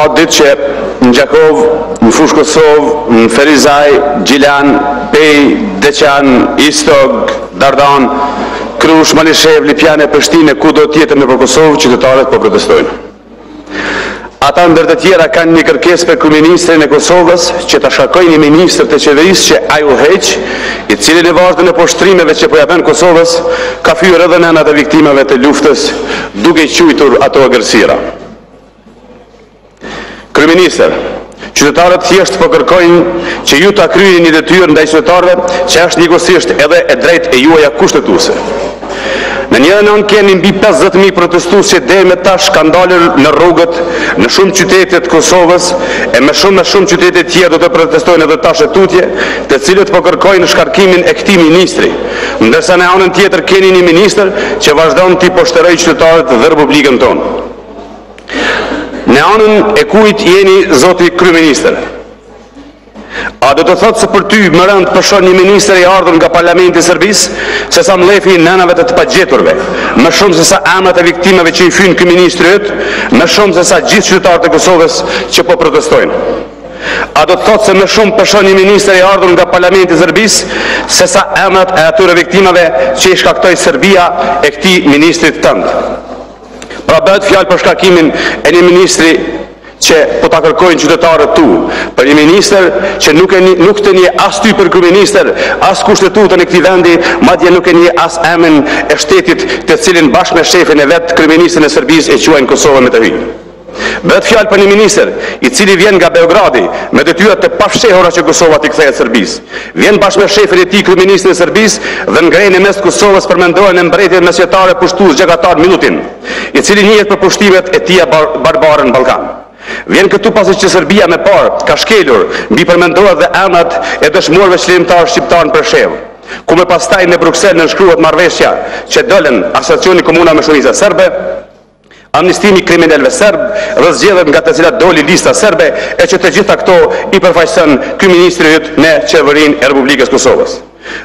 Ka ditë që në Gjakovë, në Fushë Kosovë, në Ferizaj, Gjilan, Pejë, Deçan, Istog, Dardanë, Krushë, Malishevë, Lipjan e Prishtinë e kudo tjetër nëpër Kosovë, qytetarët po protestojnë. Ata ndër të tjera kanë një kërkesë për kryeministrin e Kosovës që ta shkarkojë një ministër të qeverisë që ai udhëheq, i cili në vazhdën e poshtrimeve që po ia bën Kosovës, ka fyer edhe nënat e viktimave të luftës, duke i quajtur ato egërsira. Kryeministër, qytetarët thjesht po kërkojnë që ju ta kryeni një detyrë ndaj qytetarëve që është njëkohësisht edhe e drejtë e juaja kushtetuese. Në njërën anë keni mbi 50.000 protestues që deri më tash kanë dalur në rrugët në shumë qytete të Kosovës e me shumë e shumë qytete tjerë do të protestojnë edhe tash e tutje, të cilët po kërkojnë shkarkimin e këtij ministri. Ndërsa në anën tjetër keni një ministër që vazhdon t'i poshtërojë qytetarët dhe Republikën tonë. Në anën e kujt jeni zoti kryeministër? A do të thotë se për ty më rëndë peshon një ministër i ardhur nga Parlamenti i Serbisë, se sa mllefi i nënave të të pagjeturve, më shumë se sa emrat e viktimave që i fyn ky ministri yt, më shumë se sa gjithë qytetarët e Kosovës që po protestojnë? A do të thotë se më shumë peshon një ministër i ardhur nga Parlamenti i Serbisë, se sa emrat e atyre viktimave që i shkaktoi Serbia e këtij ministrit tënd? Pra bëhet fjalë për shkarkimin e një ministri që po ta kërkojnë qytetarët tu, për një ministër që nuk e nuk të njeh as ty për kryeministër, as kushtetutën e këtij vendi, madje nuk e njeh as emrin e shtetit të cilin bashkë me shefin e vet, kryeministrin e Serbisë e quajnë Kosovën me të hyjë. Bëhet fjalë për një ministër, i cili vjen nga Beogradi, me detyra të pafshehura që Kosova t'i kthehet Serbisë. Vjen bashkë me shefin e tij, kryeministrin e Serbisë, dhe ngre në mes të Kosovës përmendoren e mbretit mesjetar e pushtues gjakatar Milutin, i cili njihet për pushtimet e tija barbare në Ballkan. Vjen këtu pasi që Serbia me parë ka shkelur mbi përmendoret dhe emrat e dëshmorëve çlirimtarë shqiptarë në Preshevë, ku më pastaj në Bruksel nënshkruhet marrëveshja që dolën Asociacioni i Komunave me shumicë serbe, amnistimi i kriminelëve serbë dhe zgjedhjet nga të cilat doli lista serbe e që të gjitha këto i përfaqëson ky ministri yt në qeverinë e Republikës së Kosovës.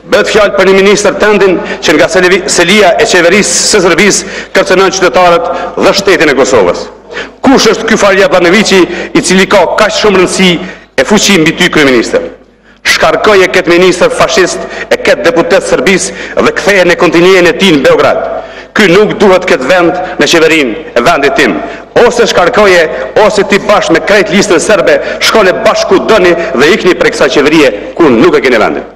Bëhet fjalë për një ministër tëndin që nga selia e qeverisë së Serbisë kërcënon qytetarët dhe shtetin e Kosovës. Kush është ky farë Jabllanoviqi i cili ka kaq shumë rëndësi e fuqi mbi ty kryeministër? Shkarkoje këtë ministër fashist e këtë deputet Serbisë dhe ktheje në kontinentin e tij në Beograd. Ky nuk duhet të ketë vend në qeverinë e vendit tim. Ose shkarkoje, ose ti bashkë me krejt listën serbe shkoni bashkë ku doni dhe ikni prej kësaj qeverie ku nuk e keni vendin.